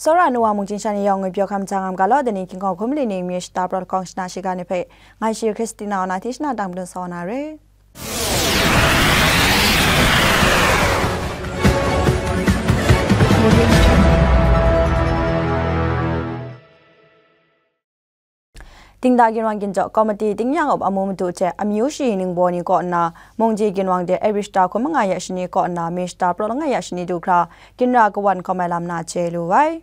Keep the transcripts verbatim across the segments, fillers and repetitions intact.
Tsawra nu wa mungchin sha ni yawng ngwi pyaw hkam jang ngam ga law, dai ni King Kong hkum li ning mi shata prat lahkawng shana shiga ni hpe, ngai shi Christina Ona hti shana dang padun sa wa na re. Dingda ginwang ginjaw komiti tingnyang up amu madu hte amyu shi ningbaw ni kaw nna, Mungji ginwang de April shata hkun manga ya shani kaw nna May shata prat langai ya shani du hkra, ginra kawan hkawm ai lam na chye lu ai.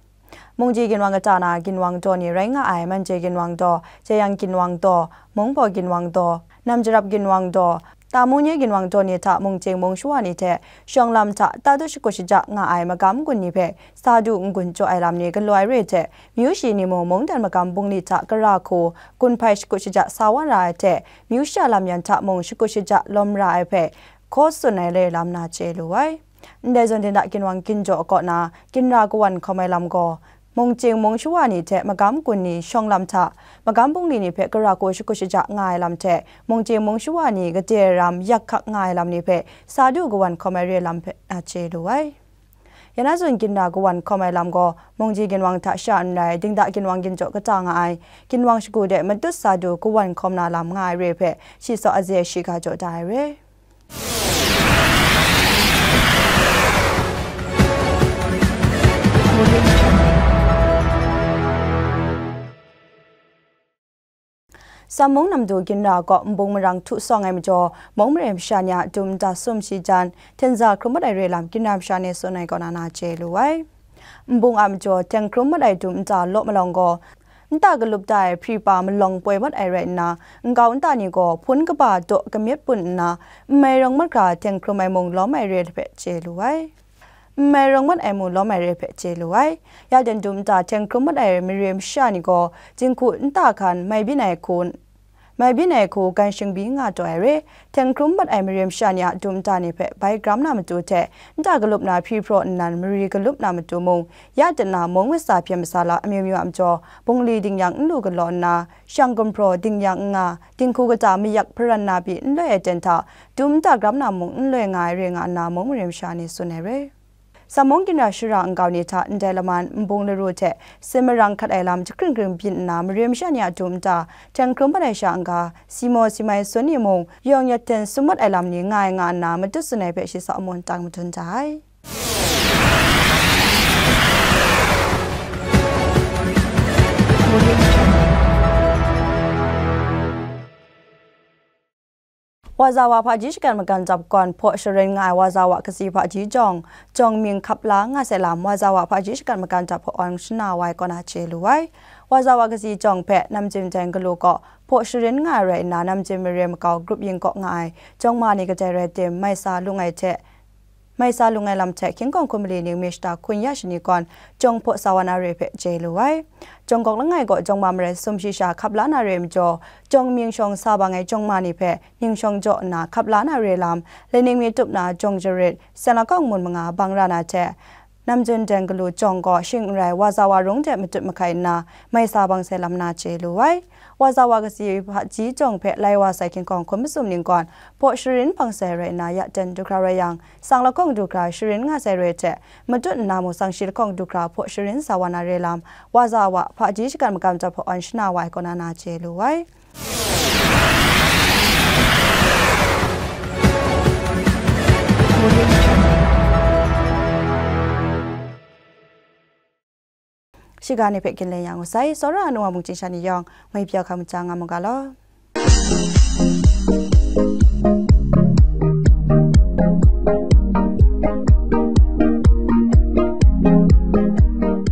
Mungji ginwang kata na ginwang daw ni rai nga ai, Manje ginwang daw, Jeyang ginwang daw, Mungbaw ginwang daw, Namjarap ginwang daw, Tamu nye ginwang daw ni hta mungchying mung shawa ni hte shawng lam hta tatu shakut shaja nga ai magam gun ni hpe sa du n-gun jaw ai lam ni galaw ai re hte, myu shi ni mung mungdan magam bungli hta kara hku gun hpai shakut shaja sa wa ra ai hte, myu sha lam yan hta mung shakut shaja lawm ra ai hpe hkaw tsun ai re lam na chye lu ai. Ndai zawn, Dingda ginwang ginjaw kaw na ginra kawan hkawm ai lam gaw, mungchying mung shawa ni hte magam gun ni shawng lam hta, magam bungli ni hpe kara hku shakut shaja nga ai lam hte, mungchying mung shawa ni gade ram yak hkak nga ai lam ni hpe sa du kawan hkawm ai re lam hpe na chye lu ai. Ya na zawn, ginra kawan hkawm ai lam gaw, Mungji ginwang hta sha n rai, Dingda ginwang ginjaw kata nga ai, ginwang shagu de matut sa du kawan hkawm na lam nga ai re hpe, shi saw aze shiga jaw da ai re. Sam mung namdu ginra kaw nbung marang htu sawng ai majaw, mung mare masha ni a dum nta sum shi jan, htenza hkrum mat ai re lam ginra masha ni tsun ai kaw na na chye lu ai. Nbung a majaw, hteng hkrum mat ai dum nta law malawng gaw, nta galup da ai hpri pa malawng poi mat ai rai nna, nkau nta ni gaw hpun kaba daw kamyet pun nna, n mai rawng mat hkra hteng hkrum ai mung lawm ai re hpe chye lu ai. N mai rawng mat ai mung lawm ai re hpe chye lu ai. Ya dan dum nta hteng hkrum mat ai mare masha ni gaw, jinghku nta hkan mai byin ai hku, mai byin ai hku gan shingbyi nga taw ai re, hteng hkrum mat ai mare masha ni a dum nta ni hpe bai gram na matu hte, nta galup na hpri hpraw nnan mari galup na matu mung, ya dan na mung matsa hpyen masala amyu myu a majaw, bungli ding yang n lu galaw nna, shang gumhpraw ding yang n nga, dinghku kata mayak hparan na pyi n loi ai ten hta, dum nta gram na mung n loi nga ai re nga nna mung mare masha ni tsun ai re. Sam mung ginra shara nkau ni hta ndai laman nbung laru hte sin marang hkat ai lam jahkring hkring byin nna, mare masha ni a dum nta hteng hkrum mat ai sha n-ga, si maw si mai sun ni mung, yawng yat ten sum mat ai lam ni nga ai nga nna matut tsun ai hpe shi saw amun tang madun da ai. Waza wa hpaji shagan magan dap gawn hpaw sharin nga ai waza wa kasi hpaji jawng, jawng mying hkap la nga sai lam, waza wa hpaji shagan magan dap hpaw awn shana wa ai kaw na chye lu ai. Waza wa kasi jawng hpe namjin deng galu kaw hpaw sharin nga ai rai nna, namjin mare makau grup yin kaw nga ai jawng ma ni kadai rai tim, mai sa lung ai hte, mai sa lung ai lam hte King Kong hkum mali ning mi shata hkun ya shani kawn, jawng hpaw sa wa na re hpe chye lu ai. Jawng gawk langai gaw jawng ma marai sum shi sha hkap la na re majaw, jawng mying shawng sa bang ai jawng ma ni hpe ning shawng jaw nna hkap la na re lam, laining mi tup na jawng jarit, sen lakawng mun manga bang ra na hte, namjin deng galu jawng gaw shing n rai, waza wa rung de matut mahkai nna, mai sa bang sai lam na chye lu ai. Waza wa kasi hpaji jawng hpe lai wa sai King Kong hkum masum ning gawn, hpaw sharin bang sai rai nna, ya ten du hkra rai yang, sang lakawng du hkra sharin nga sai re hte, matut nna mung sang shi lakawng du hkra hpaw sharin sa wa na re lam, waza wa hpaji shagan magan dap hpaw awn shana wa ai kaw na na chye lu ai. Shiga ni hpe ginlen yang u sai, tsawra anu wa mungchin sha ni yawng, ngwi pyaw hkam ja nga mu ga law.